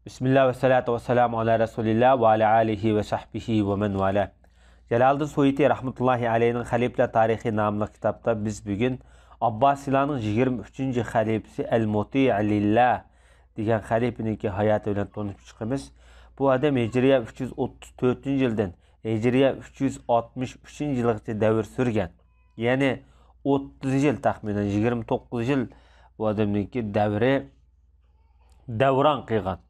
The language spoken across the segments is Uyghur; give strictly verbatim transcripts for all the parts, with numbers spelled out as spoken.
بىسمىللا ۋەسسالاتۇ ۋەسسالامۇ ئالا رەسۇلىللا ۋە ئالا ئالىھى ۋە سەھبىھى ۋە مەن ۋالا. جالالىدىن سۇيۇتى رەھمەتۇللاھى ئەلەيھىنىڭ خەلىپىلەر تارىخى ناملىق كىتابتا بىز بۈگۈن ئابباسىيلارنىڭ يىگىرمە ئۈچىنچى خەلىپىسى ئەل مۇتىئ لىللا دېگەن خەلىپىنىڭكى ھاياتى بىلەن تونۇشۇپ چىقىمىز. بۇ ئادەم ھىجرىيە ئۈچ يۈز ئوتتۇز تۆتىنچى يىلدىن ھىجرىيە ئۈچ يۈز ئاتمىش ئۈچىنچى يىلغىچە دەۋر سۈرگەن. يەنى ئوتتۇز يىل، تەخمىنەن يىگىرمە توققۇز يىل بۇ ئادەمنىڭكى دەۋرى دەۋران قىلغان.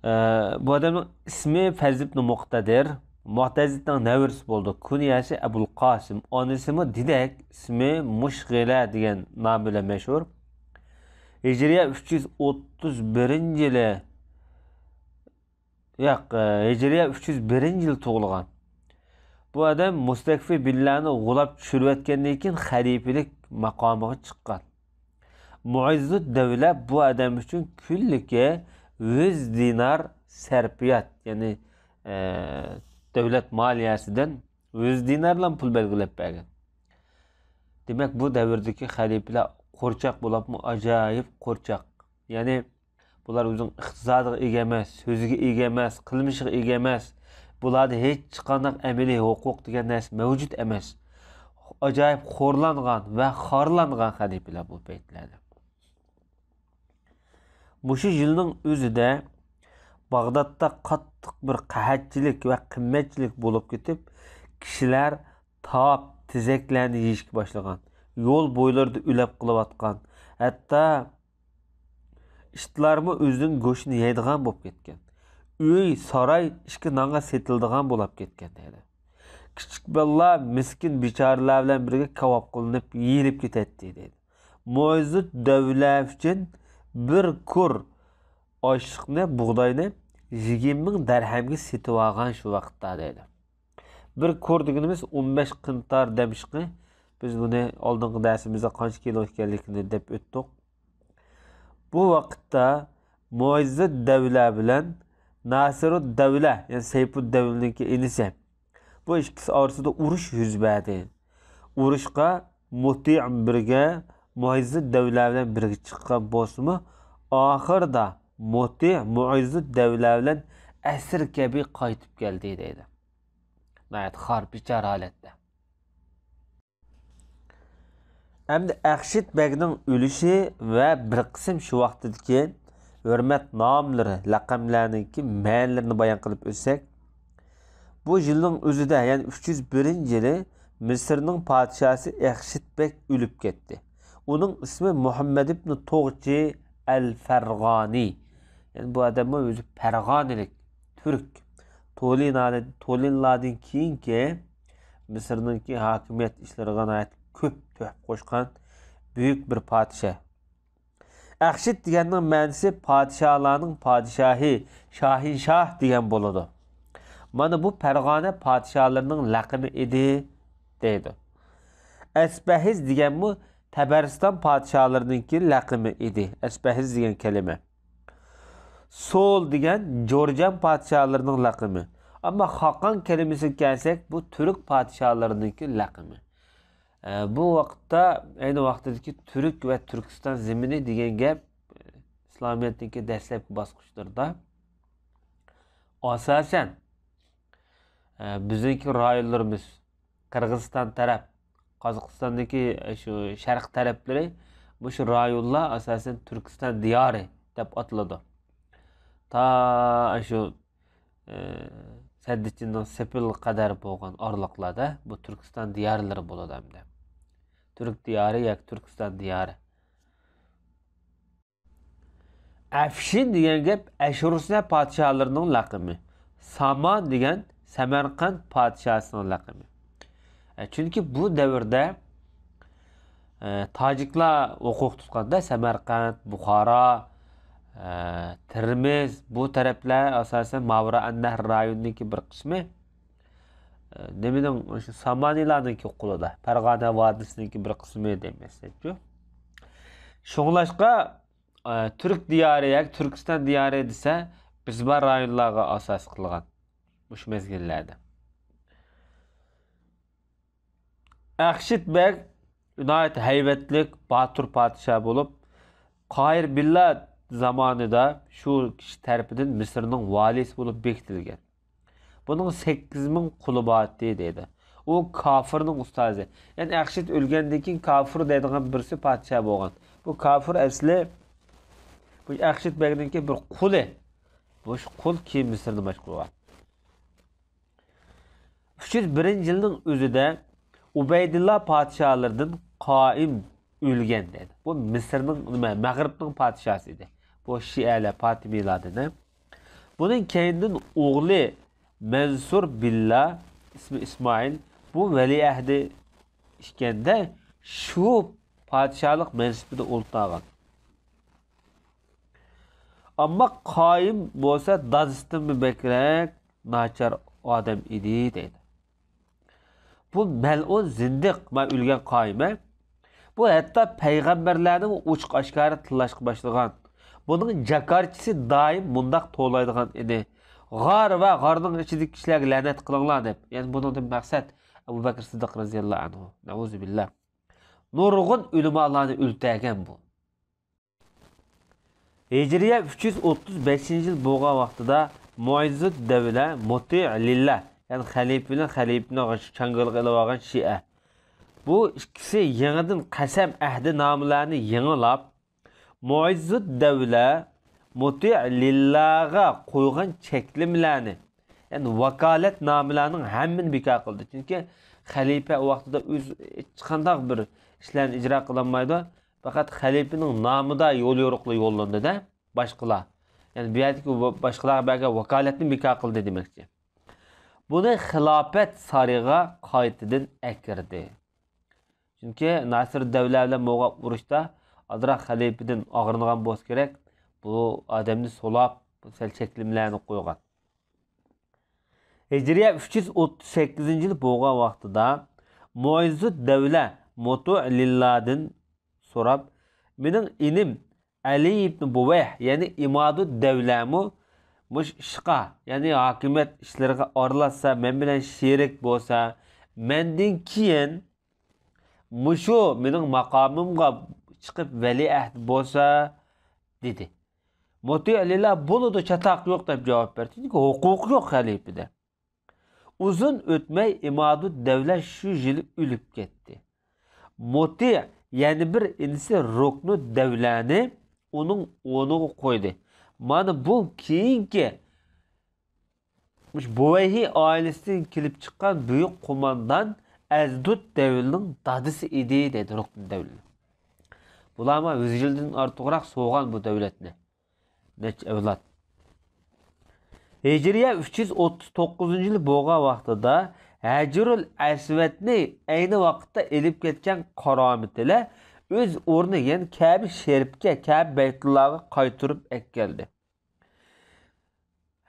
ئە، بۇ ئادەمنىڭ ئىسمى فەز ئىبنى مۇقتەدىر، مۇئتەزىدنىڭ نەۋرىسى بولىدۇ. كۇنيەسى ئەبۇل قاسىم، ئانىسىمۇ دېدەك، ئىسمى مۇشغىلە دېگەن نام بىلەن مەشھۇر. ھىجرىيە ئۈچ يۈز ئوتتۇز بىرىنچى يىلى، ياق، ئە، ھىجرىيە ئۈچ يۈز بىرىنچى يىلى تۇغۇلغان. بۇ ئادەم مۇستەكفى بىللانى غۇلاپ چۈشۈرۈۋەتكەندىن كېيىن خەلىپىلىك ماقامىغا چىققان. مۇئىززۇد دەۋلە بۇ ئادەم ئۈچۈن كۈنلۈكى يۈز دىنار سەرپىيات، يەنى، ئە، دۆلەت مالىيەسىدىن يۈز دىنارلام پۇل بەلگىلەپ بەرگەن. دېمەك، بۇ دەۋردىكى خەلىپىلەر قورچاق بولۇپمۇ ئاجايىپ قورچاق. يەنى، بۇلار ئۆزىنىڭ ئىقتىسادىغا ئىگە ئەمەس، سۆزىگە ئىگە ئەمەس، قىلمىشىغا ئىگە ئەمەس. بۇلاردا ھېچقانداق ئەمەلىي ھوقۇق دېگەن نەرسە مەۋجۇت ئەمەس. ئاجايىپ خورلانغان ۋە خارلانغان خەلىپىلەر بۇ پەيتلەردە. مۇشۇ يىلنىڭ ئۆزىدە باغدادتا قاتتىق بىر قەھەتچىلىك ۋە قىممەتچىلىك بولۇپ كېتىپ، كىشىلەر تاپ، تېزەكلەرنى يېيىشكە باشلىغان. يول بويلىرىدا ئۆلەپ قېلىۋاتقان، ھەتتا ئىتلارمۇ ئۆزىنىڭ گۆشىنى يەيدىغان بولۇپ كەتكەن. ئۆي، ساراي ئىككى نانغا سېتىلىدىغان بولۇپ كەتكەن دەيدۇ. كىچىك بالىلار مىسكىن بىچارىلەر بىلەن بىرگە كاۋاپ قىلىنىپ يېيىلىپ كېتەتتى دەيدۇ. مۇئىززۇت دەۋلە ئۈچۈن بىر كۇر ئاشلىقنى، بۇغداينى يىگىرمە مىڭ دەرھەمگە سېتىۋالغان شۇ ۋاقىتتا دەيدۇ. بىر كۇر دېگىنىمىز ئون بەش قىنتار دەمىشقى. بىز بۇنى ئالدىنقى دەرسىمىزدە قانچە كىلو ئىكەنلىكىنى دەپ ئۆتتۇق. بۇ ۋاقىتتا مۇئىززۇد دەۋلە بىلەن ناسىرۇد دەۋلە، يەنى سەيپۇد دەۋلىنىڭكى ئىنىسى، بۇ ئىككىسى ئارىسىدا ئۇرۇش يۈز بەردى. ئۇرۇشقا مۇتىئ بىرگە، مۇئىززۇد دەۋلە بىلەن بىرگە چىققان بولسىمۇ، ئاخىرىدا مۇتىئ مۇئىززۇد دەۋلە بىلەن ئەسىر كەبى قايتىپ كەلدى دەيدۇ. ناھايىتى خار، بىچارە ھالەتتە. ئەمدى ئەخشىت بەگنىڭ ئۆلۈشى ۋە بىر قىسىم شۇ ۋاقىتتىكى ھۆرمەت ناملىرى، لەقەملەرنىڭكى مەنىلىرىنى بايان قىلىپ ئۆتسەك، بۇ يىلنىڭ ئۆزىدە، يەنى ئۈچ يۈز بىرىنچى يىلى مىسىرنىڭ پادىشاھى ئەخشىت بەگ ئۆلۈپ كەتتى. ئۇنىڭ ئىسمى مۇھەممەد ئىبنى توغچى ئەل فەرغانى. يەنى بۇ ئادەممۇ ئۆزى پەرغانىلىك، تۈرك. تولىنانى-، تولىنلاردىن كېيىنكى مىسىرنىڭكى ھاكىمىيەت ئىشلىرىغا ناھايىتى كۆپ تۆھپە قوشقان بۈيۈك بىر پادىشاھ. ئەخشىت دېگەننىڭ مەنىسى پادىشاھلارنىڭ پادىشاھى، شاھىنشاھ دېگەن بولىدۇ. مانا بۇ پەرغانە پادىشاھلىرىنىڭ لەقىمى ئىدى، دەيدۇ. ئەسپەھىز دېگەنمۇ تەبەرىستان پادىشاھلىرىنىڭكى لەقىمى ئىدى. ئەسپەھىز دېگەن كەلىمە. سول دېگەن جورجان پادىشاھلىرىنىڭ لەقىمى. ئەمما خاقان كەلىمىسىگە كەلسەك، بۇ تۈرك پادىشاھلىرىنىڭكى لەقىمى. ئە، بۇ ۋاقىتتا، ئەينى ۋاقتىدىكى تۈرك ۋە تۈركىستان زېمىنى دېگەن گەپ، ئىسلامىيەتنىڭكى دەسلەپكى باسقۇچلىرىدا ئاساسەن، ئە، بىزنىڭكى رايونلىرىمىز، قىرغىزىستان تەرەپ، قازاقىستاندىكى، ئە، شۇ شەرق تەرەپلىرى، مۇشۇ رايونلار ئاساسەن تۈركىستان دىيارى دەپ ئاتىلىدۇ. تا شۇ ئى، سەددىچىننىڭ سېپىلغا قەدەر بولغان ئارىلىقلاردا بۇ تۈركىستان دىيارلىرى بولىدۇ ئەمدى. تۈرك دىيارى ياكى تۈركىستان دىيارى. ئەفشىن دېگەن گەپ ئەشۇرسىنە پادىشاھلىرىنىڭ لەقىمى. سامان دېگەن سەمەرقەنت پادىشاھىنىڭ لەقىمى. ئە، چۈنكى بۇ دەۋردە، ئە، تاجىكلار ھوقۇق تۇتقاندا سەمەرقەنت، بۇخارا، ئە، تېرمىز، بۇ تەرەپلەر ئاساسەن ماۋرائەننەھر رايونىنىڭكى بىر قىسمى، ئە، نېمىنىڭ، شۇ سامانىيلارنىڭكى قولىدا، پەرغانە ۋادىسىنىڭكى بىر قىسمى دەيمەسلىكچۇ. شۇڭلاشقا، ئە، تۈرك دىيارى ياكى تۈركىستان دىيارى دېسە، بىز بار رايونلارغا ئاساس قىلغان مۇشۇ مەزگىللەردە. ئەخشىت بەگ ناھايىتى ھەيۋەتلىك، باتۇر پادىشاھ بولۇپ، قاھىر بىللا زامانىدا شۇ كىشى تەرىپىدىن مىسىرنىڭ ۋالىيسى بولۇپ بېكىتىلگەن. بۇنىڭ سەككىز مىڭ قۇلى بار ئىدى دەيدۇ. ئۇ كاپىرنىڭ ئۇستازى. يەنى ئەخشىت ئۆلگەندىن كېيىن كاپىر دەيدىغان بىرسى پادىشاھ بولغان. بۇ كاپىر ئەسلى بۇ ئەخشىت بەگنىڭكى بىر قۇلى. بۇ قۇل كېيىن مىسىرنى باشقۇرغان. ئۈچ يۈز بىرىنچى يىلنىڭ ئۆزىدە ئۇبەيدۇللا پادىشاھلىرىدىن قائىم ئۆلگەن دەيدۇ. بۇ مىسىرنىڭ، نېمە، مەغرىبنىڭ پادىشاھسى ئىدى. بۇ شىئەلەر، پاتىمىيلاردىن. بۇنىڭ كەينىدىن ئوغلى مەنسۇر بىللا، ئىسمى ئىسمائىل، بۇ ۋەلىئەھدى ئىكەندە، شۇ پادىشاھلىق مەنسىپىدە ئولتۇرغان. ئەمما قائىم بولسا دادىسىدىنمۇ بەكرەك ناچار ئادەم ئىدى دەيدۇ. بۇ مەلئۇن زىندىق، ما ئۆلگەن قائىم، ھە؟ بۇ ھەتتا پەيغەمبەرلەرنىمۇ ئوچۇق ئاشكارا تىللاشقا باشلىغان. بۇنىڭ جاكارچىسى دائىم مۇنداق توۋلايدىغان ئىدى: «غار ۋە غارنىڭ ئىچىدىكى كىشىلەرگە لەنەت قىلىڭلار» دەپ. يەنى بۇنىڭدىن مەقسەت ئەبۇ بەكرى سىددىق رەزىياللاھۇ ئەنھۇ. نەئۇزۇبىللا. نۇرغۇن ئۆلىمالارنى ئۆلتۈرگەن بۇ. ھىجرىيە ئۈچ يۈز ئوتتۇز بەشىنچى يىل بولغان ۋاقتىدا مۇئىززۇد دەۋلە مۇتىئ لىللا، يەنى خەلىپە بىلەن خەلىپىنى چاڭگىلىغا ئېلىۋالغان شىئە، بۇ ئىككىسى يېڭىدىن قەسەم ئەھدىنامىلەرنى يېڭىلاپ، مۇئىززۇد دەۋلە مۇتىئ لىللاغا قويغان چەكلىمىلەرنى، يەنى ۋاكالەتنامىلەرنىڭ ھەممىنى بىكار قىلدى. چۈنكى خەلىپە ئۇ ۋاقتىدا ئۆز ھېچقانداق بىر ئىشلارنى ئىجرا قىلالمايدۇ. پەقەت خەلىپىنىڭ نامىدا يول يورۇقلار يوللىنىدۇ-دە، باشقىلار. يەنى بۇ يەردىكى ۋا-، باشقىلارغا بەرگەن ۋاكالەتنى بىكار قىلدى دېمەكچى. بۇنى خىلاپەت سارىيىغا قايتىدىن ئەكىردى. چۈنكى ناسىر دەۋلە بىلەن بولغان ئۇرۇشتا ئازراق خەلىپىدىن ئاغرىنغان بولسا كېرەك، بۇ ئادەمنى سولاپ، سەل چەكلىمىلەرنى قويغان. ھىجرىيە ئۈچ يۈز ئوتتۇز سەككىزىنچى يىل بولغان ۋاقتىدا مۇئىززۇد دەۋلە مۇتۇئ لىللادىن سوراپ، مېنىڭ ئىنىم ئەلى ئىبنى بۇۋەيھ، يەنى ئىمادۇد دەۋلەمۇ مۇشۇ ئىشقا، يەنى ھاكىمىيەت ئىشلىرىغا ئارىلاشسا، مەن بىلەن شېرىك بولسا، مەندىن كېيىن مۇشۇ مېنىڭ ماقامىمغا چىقىپ ۋەلىئەھد بولسا، دېدى. مۇتىئ لىللا بولىدۇ، چاتاق يوق دەپ جاۋاب بەردى. چۈنكى ھوقۇقى يوق خەلىپىدە. ئۇزۇن ئۆتمەي ئىمادۇد دەۋلە شۇ يىلى ئۆلۈپ كەتتى. مۇتىئ يەنە بىر ئىنىسى رۇكنۇد دەۋلەنى ئۇنىڭ ئورنىغا قويدى. مانا بۇ كېيىنكى مۇشۇ بۇۋەيھى ئائىلىسىدىن كېلىپ چىققان بۈيۈك قوماندان ئەزدۇد دەۋلىنىڭ دادىسى ئىدى، دەيدۇ رۇكنۇد دەۋلىنى. بۇلارمۇ يۈز يىلدىن ئارتۇقراق سوغان بۇ دەۋلەتنى. نەچچە ئەۋلاد. ھىجرىيە ئۈچ يۈز ئوتتۇز توققۇزىنچى يىل بولغان ۋاقتىدا ھەجرۇل ئەسۋەدنى ئەينى ۋاقىتتا ئېلىپ كەتكەن قارامىتىلەر ئۆز ئورنى، يەنى كەبە شەرىپكە، كەبە بەيتۇللاغا قايتۇرۇپ ئەكەلدى.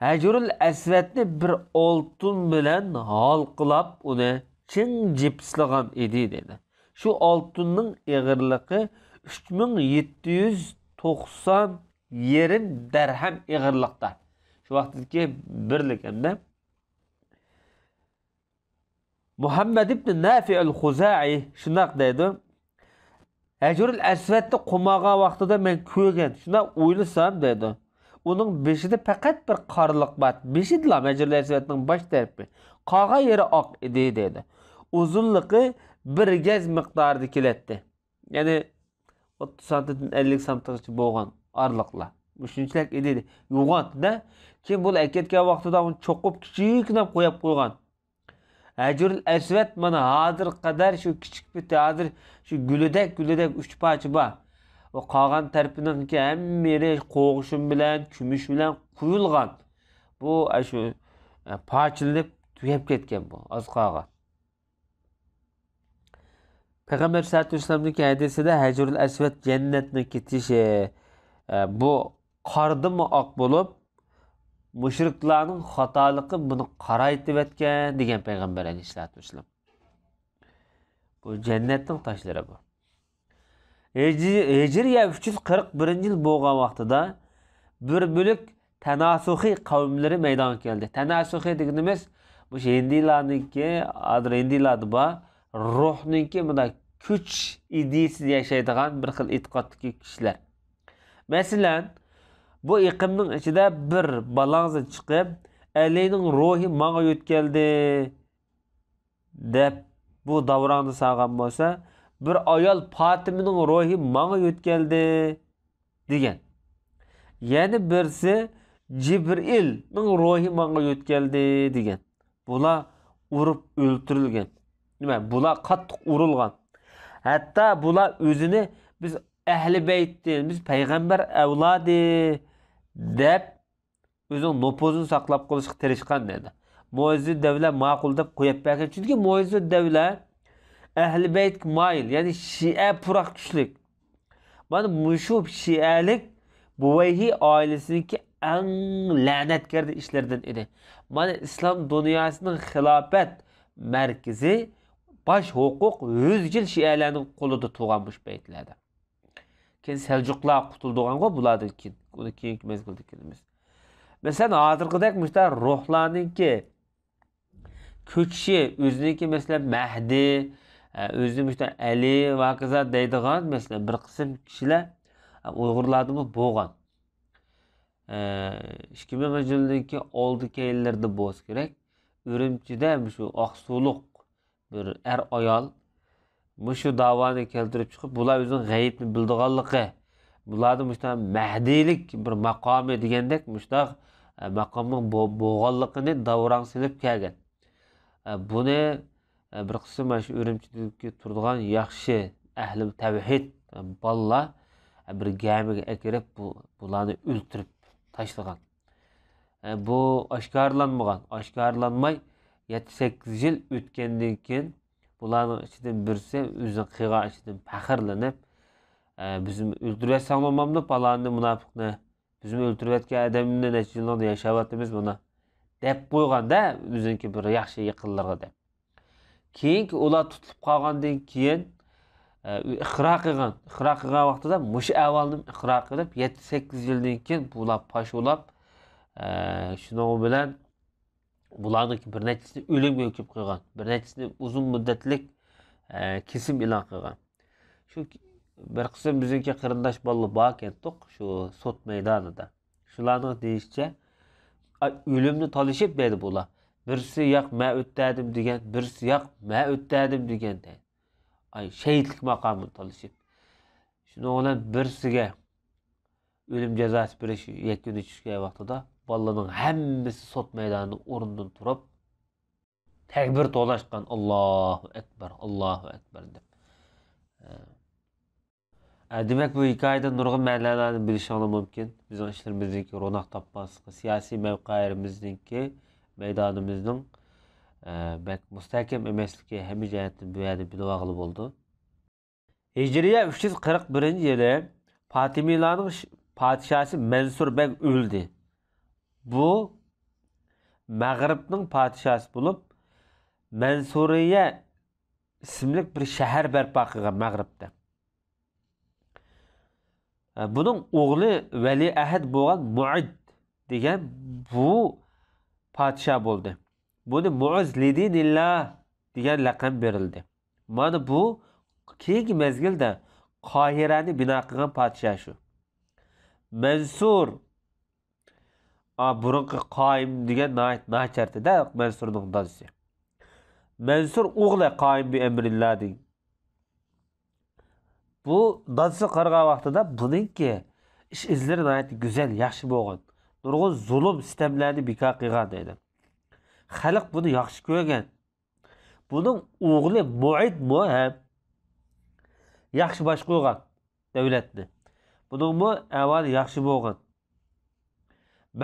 ھەجرۇل ئەسۋەدنى بىر ئالتۇن بىلەن ھالقىلاپ، ئۇنى چىڭ جىپسلىغان ئىدى، دېدى. شۇ ئالتۇننىڭ ئېغىرلىقى ئۈچ مىڭ يەتتە يۈز توقسان يېرىم دەرھەم ئېغىرلىقتا. شۇ ۋاقىتتىكى بىرلىك ئەمدى. مۇھەممەد ئىبن نافىئىل خۇزائىي شۇنداق دەيدۇ: ھەجرۇل ئەسۋەدنى قوماغان ۋاقتىدا مەن كۆرگەن، شۇنداق ئويلىسام، دەيدۇ، ئۇنىڭ بېشىدا پەقەت بىر قارىلىق بار. بېشىدىلا، ھەجرۇل ئەسۋەدنىڭ باش تەرىپى. قالغان يېرى ئاق ئىدى، دەيدۇ. ئۇزۇنلۇقى بىر گەز مىقدارىدا كېلەتتى. يەنى ئوتتۇز سانتىمدىن ئەللىك سانتىغىچە بولغان ئارىلىقلار. مۇشۇنچىلىك ئىدى، يوغان-دە. كېيىن بۇلار ئەكەتكەن ۋاقتىدا ئۇنى چوقۇپ كىچىككىنە قويۇپ قويغان. ھەجرۇل ئەسۋەد مانا ھازىرغا قەدەر شۇ كىچىك پېتى ھازىر شۇ گۈلىدەك، گۈلىدەك ئۈچ پارچە بار. ئۇ قالغان تەرىپىنىڭكى ھەممە يېرى قوغۇشۇن بىلەن، كۈمۈش بىلەن قۇيۇلغان. بۇ، ئە، شۇ، ئە، پارچىلىنىپ تۈگەپ كەتكەن بۇ، ئاز قالغان. پەيغەمبەر سەللەللاھۇ ئەلەيھى ۋەسەللەمنىڭكى ھەدىسىدە ھەجرۇل ئەسۋەد جەننەتنىڭ كېتىشى، ئە، بۇ قاردىنمۇ ئاق بولۇپ، مۇشرىكلارنىڭ خاتالىقى بۇنى قارايتىۋەتكەن، دېگەن پەيغەمبەر ئەلەيھىسسالاتۇ ۋەسسالام. بۇ جەننەتنىڭ تاشلىرى بۇ. ھىجرىي-، ھىجرىيە ئۈچ يۈز قىرىق بىرىنچى يىل بولغان ۋاقتىدا بىر بۆلەك تەناسۇخىي قەۋملىرى مەيدانغا كەلدى. تەناسۇخىي دېگىنىمىز مۇشۇ ھىندىيلارنىڭكى، ھازىر ھىندىيلاردا بار، روھنىڭكى مۇنداق كۈچ ئىدىيىسىدە ياشايدىغان بىر خىل ئېتىقادتىكى كىشىلەر. مەسىلەن، بۇ ئېقىمنىڭ ئىچىدە بىر بالاڭزا چىقىپ، ئەلىنىڭ روھى ماڭا يۆتكەلدى، دەپ بۇ داۋراڭنى سالغان بولسا، بىر ئايال پاتىمىنىڭ روھى ماڭا يۆتكەلدى، دېگەن. يەنە بىرسى جىبرىئىلنىڭ روھى ماڭا يۆتكەلدى، دېگەن. بۇلار ئۇرۇپ ئۆلتۈرۈلگەن. نېمە، بۇلار قاتتىق ئۇرۇلغان. ھەتتا بۇلار ئۆزىنى بىز ئەھلى بەيتتىن، بىز پەيغەمبەر ئەۋلادى دەپ ئۆزىنىڭ نوپۇزىنى ساقلاپ قېلىشقا تىرىشقان دەيدۇ. مۇئىززۇددەۋلە ماقۇل دەپ قويۇپ بەرگەن. چۈنكى مۇئىززۇددەۋلە ئەھلى بەيتكە مايىل، يەنى شىئە پۇراق كۈچلۈك. مانا مۇشۇ شىئەلىك بۇۋەيھى ئائىلىسىنىڭكى ئەڭ لەنەتكەر ئىشلىرىدىن ئىدى. مانا ئىسلام دۇنياسىنىڭ خىلاپەت مەركىزى، باش ھوقۇق يۈز يىل شىئەلەرنىڭ قولىدا تۇرغان مۇشۇ بەيتلەردە. كېيىن سەلجۇقلار قۇتۇلىدىغانغۇ بۇلاردىن كېيىن، ئۇنى كېيىنكى مەزگىلدە كېلىمىز. مەسىلەن، ھازىرقىدەك مۇشۇنداق روھلارنىڭكى كۆچۈشى، ئۆزىنىڭكى، مەسىلەن، مەھدى، ئە، ئۆزىنى مۇشۇنداق ئەلى ۋە ھاكازا دەيدىغان، مەسىلەن، بىر قىسىم كىشىلەر، ئە، ئۇيغۇرلاردىمۇ بولغان. ئە، ئىككى مىڭىنچى يىلدىكى ئالدى كەينىلىرىدە بولسا كېرەك، ئۈرۈمچىدە مۇشۇ ئاقسۇلۇق بىر ئەر-ئايال مۇشۇ داۋانى كەلتۈرۈپ چىقىپ، بۇلار ئۆزىنىڭ غەيىبنى بىلىدىغانلىقى، بۇلاردا مۇشۇنداق مەھدىيلىك بىر ماقامى دېگەندەك مۇشۇنداق، ئە، ماقامنىڭ بو-، بولغانلىقىنى داۋراڭ سېلىپ كەلگەن. ئە، بۇنى، ئە، بىر قىسىم مانا شۇ ئۈرۈمچىدىكى تۇرىدىغان ياخشى ئەھلى تەۋھىد، ئە، بالىلار، ئە، بىر گەمىگە ئەكىرىپ، بۇ، بۇلارنى ئۆلتۈرۈپ تاشلىغان. ئە، بۇ ئاشكارىلانمىغان. ئاشكارىلانماي يەتتە-سەككىز يىل ئۆتكەندىن كېيىن، بۇلارنىڭ ئىچىدىن بىرسى ئۆزىنىڭ قىلغان ئىشىدىن پەخىرلىنىپ، ئە، بىزمۇ ئۆلتۈرۈۋەتسەڭلار بولمامدۇ پالاننى، مۇناپىقنى؟ بىزمۇ ئۆلتۈرۈۋەتكەن ئادەمنى نەچچە يىلنىڭ ياشاۋاتىمىز مانا، دەپ قويغاندا ئۆزىنىڭكى بىر ياخشى يېقىنلىرىغا دەپ. كېيىنكى ئۇلار تۇتۇلۇپ قالغاندىن كېيىن، ئە، ئىقرار قىلغان. ئىقرار قىلغان ۋاقتىدا مۇشۇ ئەھۋالنى ئىقرار قىلىپ، يەتتە-سەككىز يىلدىن كېيىن بۇلار پاش بولاپ، ئە، شۇنىڭ بىلەن بۇلارنىڭكى بىر نەچچىسىنى ئۆلۈمگە ھۆكۈم قىلغان، بىر نەچچىسىنى ئۇزۇن مۇددەتلىك، ئە، كېسىم ئېلان قىلغان. شۇ بىر قىسىم بىزنىڭكى قېرىنداش بالىلار باركەنتۇق، شۇ سوت مەيدانىدا. شۇلارنىڭ دېيىشىچە، ئاي، ئۆلۈمنى تالىشىپ دەيدۇ بۇلار. بىرسى ياق، مەن ئۆتتەدىم دېگەن، بىرسى ياق، مەن ئۆتتەدىم دېگەن دەيدۇ. ئاي، شېھىتلىك ماقامىنى تالىشىپ. شۇنىڭ بىلەن بىرسىگە ئۆلۈم جازاسى بېرىش يەكۈنى چۈشكەن ۋاقتىدا بالىلارنىڭ ھەممىسى سوت مەيدانىدا ئورنىدىن تۇرۇپ، تەكبىر توۋلاشقان، «ئاللاھۇ ئەكبەر، ئاللاھۇ ئەكبەر» دەپ. ئە، دېمەك، بۇ ھېكايىدىن نۇرغۇن مەنىلەرنى بىلىشىڭلار مۇمكىن. بىزنىڭ ئىشلىرىمىزنىڭكى روناق تاپماسلىقى، سىياسىي مەۋقەلىرىمىزنىڭكى، مەيدانىمىزنىڭ، ئە، بەك مۇستەھكەم ئەمەسلىكى ھەممە جەھەتتىن بۇ يەردە بىلىۋالغىلى بولىدۇ. ھىجرىيە ئۈچ يۈز قىرىق بىرىنچى يىلى پاتىمىيلارنىڭ ش-، پادىشاھسى مەنسۇر بەگ ئۆلدى. بۇ مەغرىبنىڭ پادىشاھسى بولۇپ، مەنسۇرىيە ئىسىملىك بىر شەھەر بەرپا قىلغان مەغرىبتە. بۇنىڭ ئوغلى ۋەلىئەھد بولغان مۇئىد دېگەن بۇ پادىشاھ بولدى. بۇنى مۇئىز لىدىنىللا دېگەن لەقەم بېرىلدى. مانا بۇ كېيىنكى مەزگىلدە قاھىرەنى بىنا قىلغان پادىشاھ شۇ. مەنسۇر، ئا، بۇرۇنقى قايىم دېگەن ناھايىتى ناچارتىدە مەنسۇرنىڭ دادىسى. مەنسۇر ئوغلى قايىم بى ئەمرىللا دېگەن. بۇ دادىسى قارىغان ۋاقتىدا بۇنىڭكى ئىش ئىزلىرى ناھايىتى گۈزەل، ياخشى بولغان. نۇرغۇن زۇلۇم، سىتەملەرنى بىكار قىلغان دەيدۇ. خەلق بۇنى ياخشى كۆرگەن. بۇنىڭ ئوغلى مۇئىدمۇ ھەم ياخشى باشقۇرغان دۆلەتنى. بۇنىڭمۇ ئەھۋالى ياخشى بولغان.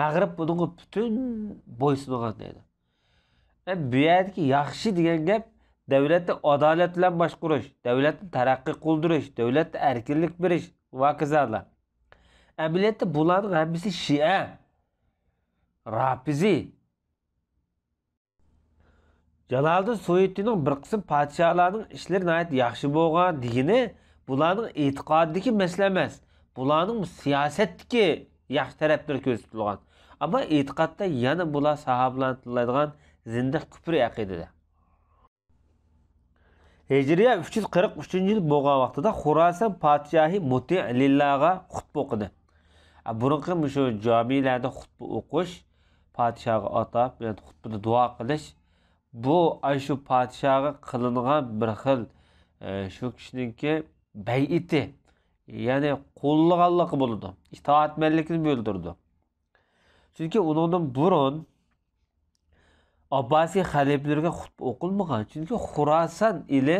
مەغرىب بۇنىڭغا پۈتۈن بويسۇنغان دەيدۇ. ئە، بۇ يەردىكى ياخشى دېگەن گەپ دۆلەتنى ئادالەت بىلەن باشقۇرۇش، دۆلەتنى تەرەققىي قىلدۇرۇش، دۆلەتتە ئەركىنلىك بېرىش ۋە ھاكازالار. ئەمەلىيەتتە بۇلارنىڭ ھەممىسى شىئە، رافىزىي. جالالىدىن سۇيۇتىنىڭ بىر قىسىم پادىشاھلارنىڭ ئىشلىرى ناھايىتى ياخشى بولغان دېگىنى بۇلارنىڭ ئېتىقادىدىكى مەسىلە ئەمەس، بۇلارنىڭ سىياسەتتىكى ياخشى تەرەپلىرى كۆرسىتىلغان. ئەمما ئېتىقادتا يەنە بۇلار ساھابىلارنى تىللايدىغان زىندىق كۇپرى ئەقىدىدە. ھىجرىيە ئۈچ يۈز قىرىق ئۈچىنچى يىل بولغان ۋاقتىدا خوراسان پادىشاھى مۇتىئلىللاغا خۇتبە ئوقۇدى. بۇرۇنقى مۇشۇ جامىلەردە خۇتبە ئوقۇش، پادىشاھقا ئاتاپ، يەنى خۇتبىدە دۇئا قىلىش، بۇ ئاشۇ پادىشاھقا قىلىنغان بىر خىل، ئە، شۇ كىشىنىڭكى بەيئىتى، يەنى قوللىغانلىقى بولىدۇ، ئىتائەتمەنلىكىنى بىلدۈرىدۇ. چۈنكى ئۇنىڭدىن بۇرۇن ئابباسىي خەلىپىلىرىگە خۇتبە ئوقۇلمىغان. چۈنكى خۇراسان ئېلى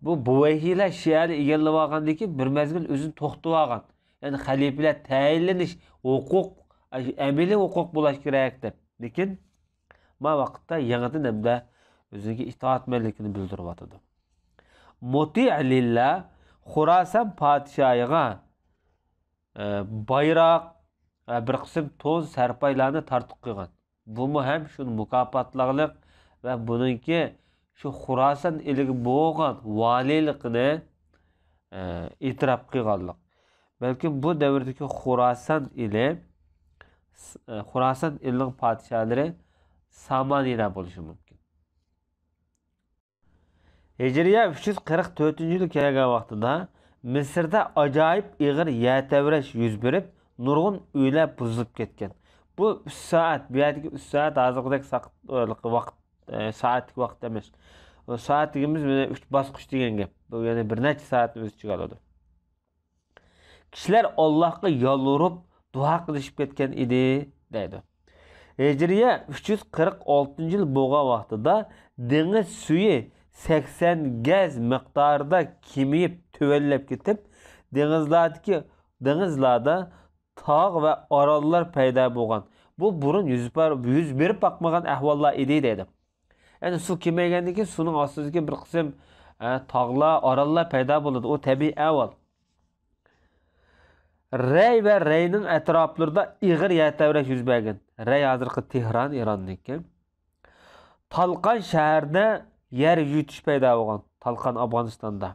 بۇ بۇۋەيھىلەر شىئەنى ئىگىلىۋالغاندىن كېيىن بىر مەزگىل ئۆزىنى توختىتىۋالغان. يەنى خەلىپىلەر تەيىنلىنىش ھوقۇق، ئەمەلىي ھوقۇق بولۇش كېرەك دەپ. لېكىن ما ۋاقىتتا يېڭىدىن ھەمدە ئۆزىنىڭكى ئىتائەتمەنلىكىنى بىلدۈرۈۋاتىدۇ. مۇتىئ لىللا، خۇراسان پادىشاھىغا، ئە، بايراق ۋە بىر قىسىم تون سەرپايلارنى تارتۇق قىلغان. بۇمۇ ھەم شۇنى مۇكاپاتلاغلىق ۋە بۇنىڭكى شۇ خۇراسان ئېلىگە بولغان ۋالىيلىقىنى، ئە، ئېتىراپ قىلغانلىق. بەلكىم بۇ دەۋردىكى خۇراسان ئېلى، س-، ئە، خۇراسان ئېلىنىڭ پادىشاھلىرى سامانىيلار بولۇشى مۇمكىن. ھىجرىيە ئۈچ يۈز قىرىق تۆتىنچى يىل كەلگەن ۋاقتىدا مىسىردا ئاجايىپ ئېغىر يەر تەۋرەش يۈز بېرىپ، نۇرغۇن ئۆيلەر بۇزۇلۇپ كەتكەن. بۇ ئۈچ سائەت، بۇ يەردىكى ئۈچ سائەت ھازىرقىدەك ساق-، ۋاقىت، ئە، سائەتلىك ۋاقىت ئەمەس. ئۇ سائەت دېگىنىمىز مانا ئۈچ باسقۇچ دېگەن گەپ. بۇ يەنى بىر نەچچە سائەتنى ئۆز ئىچىگە ئالىدۇ. كىشىلەر ئاللاھقا يالۋۇرۇپ دۇئا قىلىشىپ كەتكەن ئىدى، دەيدۇ. ھىجرىيە ئۈچ يۈز قىرىق ئالتىنچى يىل بولغان ۋاقتىدا دېڭىز سۈيى سەكسەن گەز مىقدارىدا كېمىيىپ تۆۋەنلەپ كېتىپ، دېڭىزلاردىكى، دېڭىزلاردا تاغ ۋە ئاراللار پەيدا بولغان. بۇ بۇرۇن يۈز بار-، يۈز بېرىپ باقمىغان ئەھۋاللار ئىدى، دەيدۇ. يەنى سۇ كېمەيگەندىن كېيىن سۇنىڭ ئاستىدىكى بىر قىسىم، ئە، تاغلار، ئاراللار پەيدا بولىدۇ. ئۇ تەبىئىي ئەھۋال. رەي ۋە رەينىڭ ئەتراپلىرىدا ئېغىر يەر تەۋرەش يۈز بەرگەن. رەي ھازىرقى تېھران، ئىراندىكى. تالقان شەھەردە يەر يۇتۇش پەيدا بولغان. تالقان ئافغانىستاندا.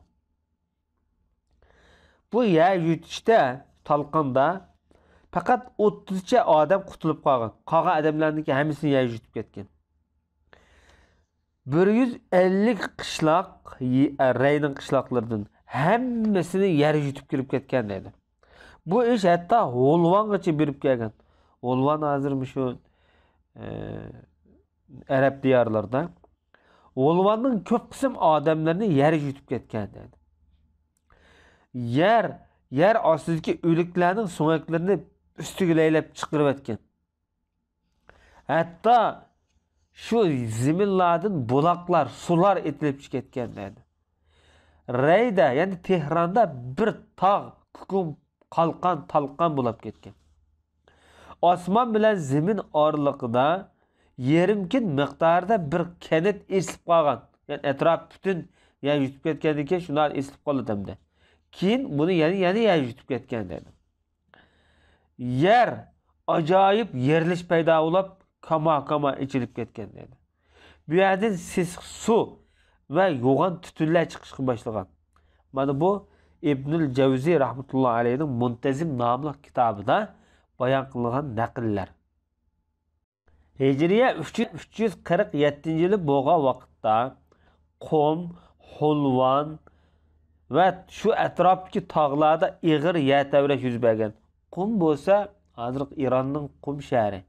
بۇ يەر يۇتۇشتا، تالقاندا پەقەت ئوتتۇزچە ئادەم قۇتۇلۇپ قالغان. قالغان ئادەملەرنىڭكى ھەممىسىنى يەر يۇتۇپ كەتكەن. بىر يۈز ئەللىك قىشلاق، يې-، رەينىڭ قىشلاقلىرىدىن ھەممىسىنى يەر يۇتۇپ كىرىپ كەتكەن دەيدۇ. بۇ ئىش ھەتتا ھولۋانغىچە بېرىپ كەلگەن. ھولۋان ھازىر مۇشۇ، ئە، ئەرەب دىيارلىرىدا. ھولۋاننىڭ كۆپ قىسىم ئادەملىرىنى يەر يۇتۇپ كەتكەن دەيدۇ. يەر، يەر ئاستىدىكى ئۆلۈكلەرنىڭ سۆڭەكلىرىنى ئۈستىگە لەيلەپ چىقىرىۋەتكەن. ھەتتا شۇ زېمىنلاردىن بۇلاقلار، سۇلار ئېتىلىپ چىقىپ كەتكەن دەيدۇ. رەيدە، يەنى تېھراندا بىر تاغ كۇكۇم قالقان-تالقان بولاپ كەتكەن. ئاسمان بىلەن زېمىن ئارىلىقىدا يېرىم كۈن مىقدارىدا بىر كەنت ئېسىلىپ قالغان. يەنى ئەتراپ پۈتۈن يەر يۇتۇپ كەتكەندىن كېيىن شۇنداق ئېسىلىپ قالىدۇ ئەمدى. كېيىن بۇنى يەنە، يەنە يەر يۇتۇپ كەتكەن دەيدۇ. يەر ئاجايىپ يېرىلىش پەيدا بولۇپ، كاما-كاما ئېچىلىپ كەتكەن دەيدۇ. بۇ يەردىن سېسىق سۇ ۋە يوغان تۈتۈنلەر چىقىشقا باشلىغان. مانا بۇ ئىبنۇل جەۋزى رەھمەتۇللا ئەلەيھىنىڭ مۇنتەزىم ناملىق كىتابىدا بايان قىلىنغان نەقىللەر. ھىجرىيە ئۈچ يۈز، ئۈچ يۈز قىرىق يەتتىنچى يىلى بولغان ۋاقىتتا قۇم، ھولۋان ۋە شۇ ئەتراپتىكى تاغلاردا ئېغىر يەر تەۋرەش يۈز بەرگەن. قۇم بولسا ھازىرقى ئىراننىڭ قۇم شەھىرى.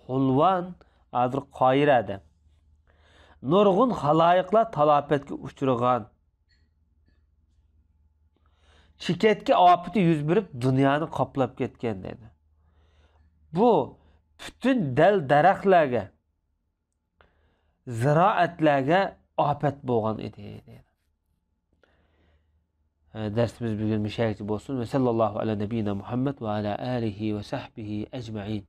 ھولۋان ھازىرقى قاھىرەدە. نۇرغۇن خالايىقلار تالاپەتكە ئۇچرىغان. چېكەتكە ئاپىتى يۈز بېرىپ، دۇنيانى قاپلاپ كەتكەن دەيدۇ. بۇ پۈتۈن دەل-دەرەخلەرگە، زىرائەتلەرگە ئاپەت بولغان ئىدى دەيدۇ. دەرسىمىز بۈگۈن مۇشۇ يەرگىچە بولسۇن. ۋە سەللەللاھۇ ئەلە نەبىيىنا مۇھەممەد ۋە ئەلە ئالىھى ۋە سەھبىھى ئەجمەئىن.